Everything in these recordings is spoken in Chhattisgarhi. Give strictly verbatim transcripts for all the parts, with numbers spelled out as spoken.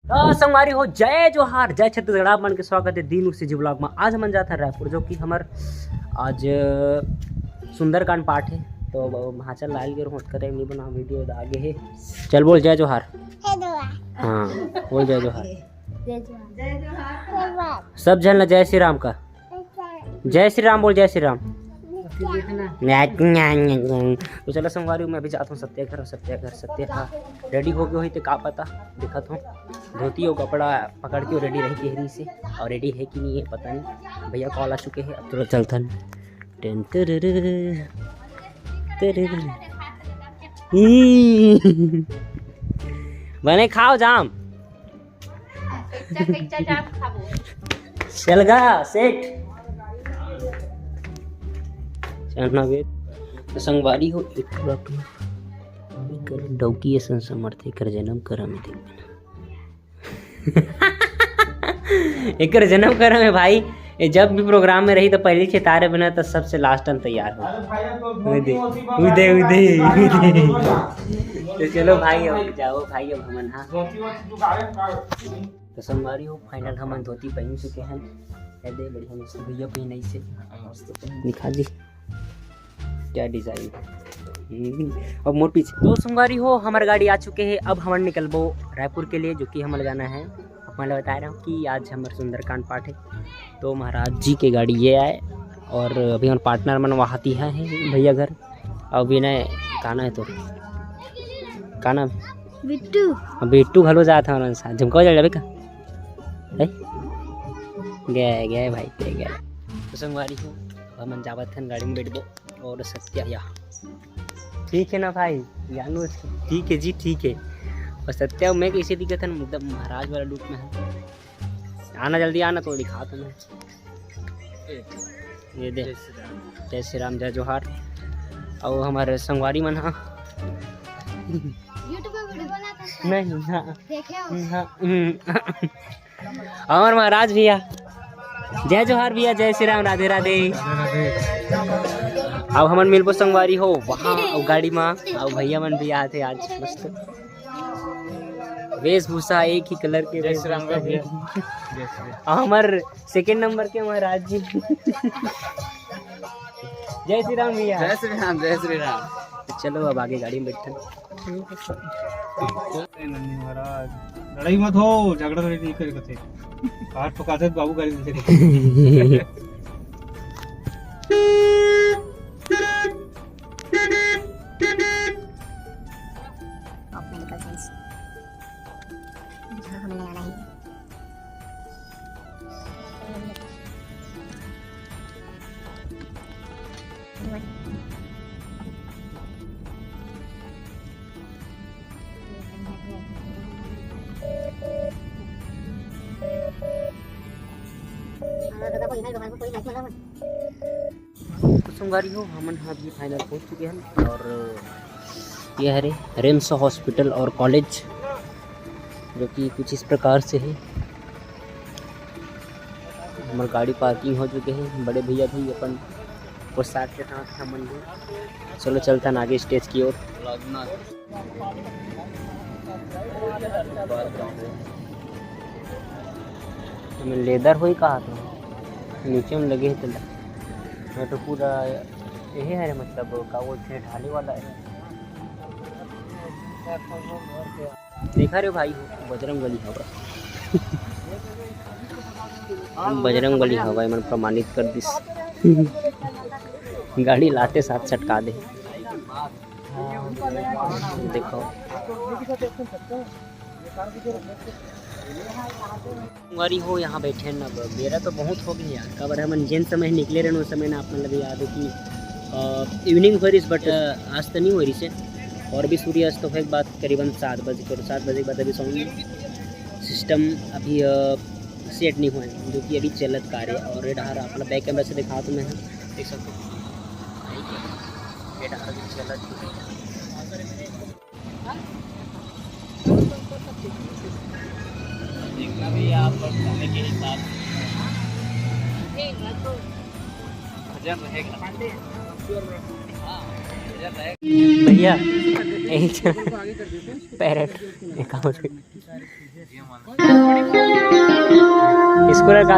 तो संगवारी हो, जय जोहार, जय छत्तीसगढ़, आप मन के स्वागत है दीनू CG vlog में। आज हमन जात हन रायपुर, जो कि हमर आज सुंदरकांड पाठ है, तो अब वहाँ चल लाल गे रहूँ, करे नहीं बना वीडियो आगे है। चल बोल जय जोहार। जय जोहार। हाँ, बोल जय जोहार। जय जोहार। सब झन ला जय श्री राम का। जय श्री राम बोल, जय श्री राम। तो चलो संगवारी, मैं अभी जात हूँ सत्या घर, सत्या घर, सत्या घर। रेडी हो गए होही ते का पता, दिखत हूँ। धोती और कपड़ा पकड़ के रेडी रही के रही से, और रेडी है कि नहीं है पता नहीं। भैया कॉल आ चुके हैं, अब चलो चलथन। टेन टेरेरे, टेरेरे। हम्म। बने खाओ जाम। चल गा सेठ। चना वे तो संगवारी हो, एक ठो रख लो। एकर डौकी असन समर्थ, एकर जन्म करम हे, देख। एकर जन्म करम हे भाई। ये जब भी प्रोग्राम में रही तो पहले चेतारे बना, तो सबसे लास्ट में तैयार हो। अरे भाई, अब तो उदे, धोती वोती उदे, पकड़ उदे, के उदे। तो चलो भाई, अब जाओ भाई, अब हमन हाँ। धोती वोती तू गायब कर। तो संगवारी हो, फाइनल हमन धोती पहन चुके हैं। ये दे बढ़िया मस्त भैया पहनाई से। मस्त पहन। दिखा जी क्या डिजाइन है। हम्म, अब मोर पीछे। तो संगवारी हो, हमार गाड़ी आ चुके हैं। अब हमन निकलबो रायपुर के लिए, जो कि हमन जाना है। अब मैं बता रहा हूँ कि आज हमार सुंदरकांड पाठ है, तो महाराज जी के गाड़ी ये आए और अभी हमारे पार्टनर मन वहाँ ती है भैया घर। और विनय का नाम है तोर? का नाम? बिट्टू। हाँ, बिट्टू घलो जात है उनके साथ। झुमका जा जाबे का? है? गए, गए भाई, गए, गए। तो संगवारी हो, अब हमन जावत हन, गाड़ी में बैठबो। और सत्या या। ठीक है ना भाई? जानू, ठीक है जी, ठीक है। और सत्या, मैं कैसे दिखत हन? एकदम महाराज वाला लुक में है। आना जल्दी आना, तो दिखा तुम्हें। ये दे। जय श्री राम। जय श्री राम, जय जोहार। और हमारे संगवारी मन हा। YouTube पे वीडियो बनाता है। नहीं, हाँ। देखे हो? हाँ, हम्म। और महाराज भैया, जय जोहार भैया, जय श्री राम, राधे राधे। अब हमन मिलबो संगवारी हो वहाँ, और गाड़ी में, और भैया मन भी आते आज मस्त। वेशभूषा एक ही कलर के जय श्री राम वेशभूषा भैया। है। जय श्री राम। हमर सेकंड नंबर के महाराज जी। जय श्री राम भैया। जय श्री राम, जय श्री राम। तो चलो अब आगे गाड़ी में बैठे। महाराज, लड़ाई मत हो, झगड़ा लड़ाई नहीं करे कथे। हाथ ठोकाते तो बाबू गाली देते। Of medical science। यहाँ हमें लगाना है। तो संगवारी हो, हमन ह अभी फाइनल पहुंच चुके हैं और ये हरे रिम्स हॉस्पिटल और कॉलेज, जो कि कुछ इस प्रकार से है। हमर गाड़ी पार्किंग हो चुके हैं, बड़े भैया भी अपन पोशाक के साथ हमन भी। चलो चलता आगे स्टेज की ओर। लेदर होई कहा तो नीचे में लगे है तेला। मैं तो पूरा यही है रे, मतलब का बोलते हैं, ढाले वाला है। देखा रे भाई, बजरंग बली हवा। बजरंग बली हवा, एमन प्रमाणित कर दिस। गाड़ी लाते साथ सटका दे। देखो। संगवारी हो, यहाँ बैठे हैं। अब बेरा तो बहुत हो गया यार, काबर हमन जेन समय निकले रहन, उस समय ना आप मन ल भी याद है कि, अ, इवनिंग हो रही, but, अ, आज तो नहीं हो रही से, और भी सूर्यास्त होए के बाद करीबन सात बजे, करीब सात बजे के बाद अभी साउंड सिस्टम अभी, अ, सेट नहीं हुआ है, जो कि अभी चलत कार्य। और ये डहार आप लोग बैक कैमरा से दिखा तो मैं देख सकते हो, ये डहार अभी चलत जितना भी आप समय के हिसाब से भजन रहेगा। हाँ। भैया, यही पैरेट। स्कूल का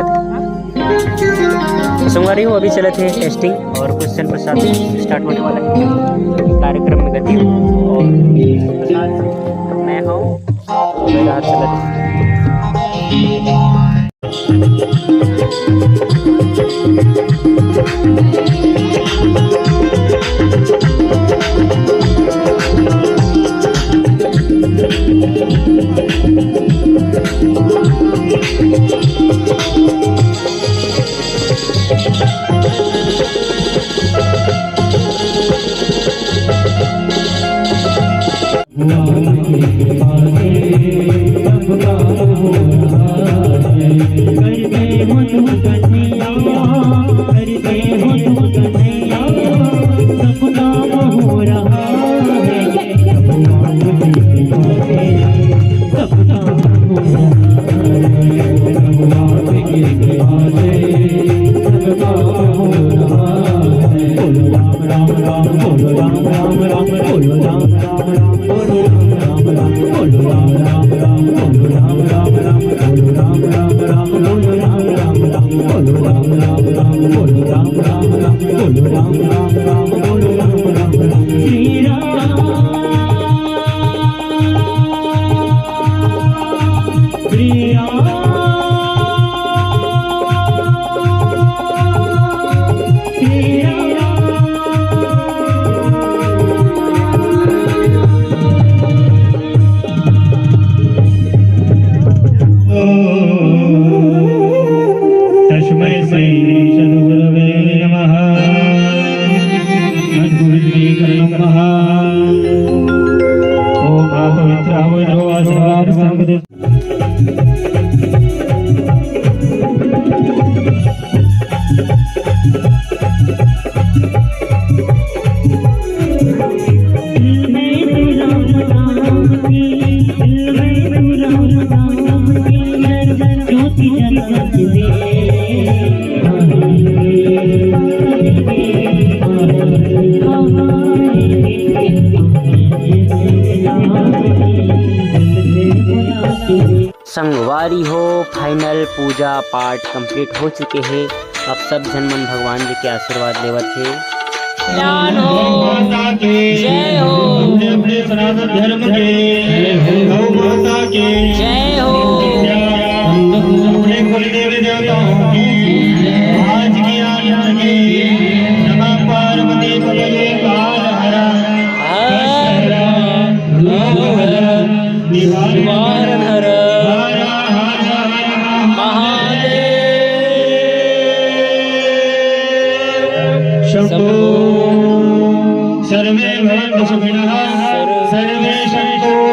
सोमवारी हो, अभी चलत हे टेस्टिंग और कुछ दिन पश्चात स्टार्ट होने वाला है कार्यक्रम में गति। और मैं हूँ, मेरा हाथ चलत हे। तस्मै श्री सद्गुरवे नमः। सद्गुरु श्री नमः। ओम आप पवित्र आवो जो आशीर्वाद संग दे। संगवारी हो, फाइनल पूजा पाठ कंप्लीट हो चुके हे। अब सब झन मन भगवान जी के आशीर्वाद लेवत हे। कल्याण हो। माता की जय हो। अपने अपने सनातन धर्म के गौ माता की जय हो। अपने कुल देवी देवताओं की आज की आरती की। नमः पार्वती पतये काल हरा हर हर हर हर महादेव। शंभो। सर्वे भवन्तु सुखिनः। सर्वे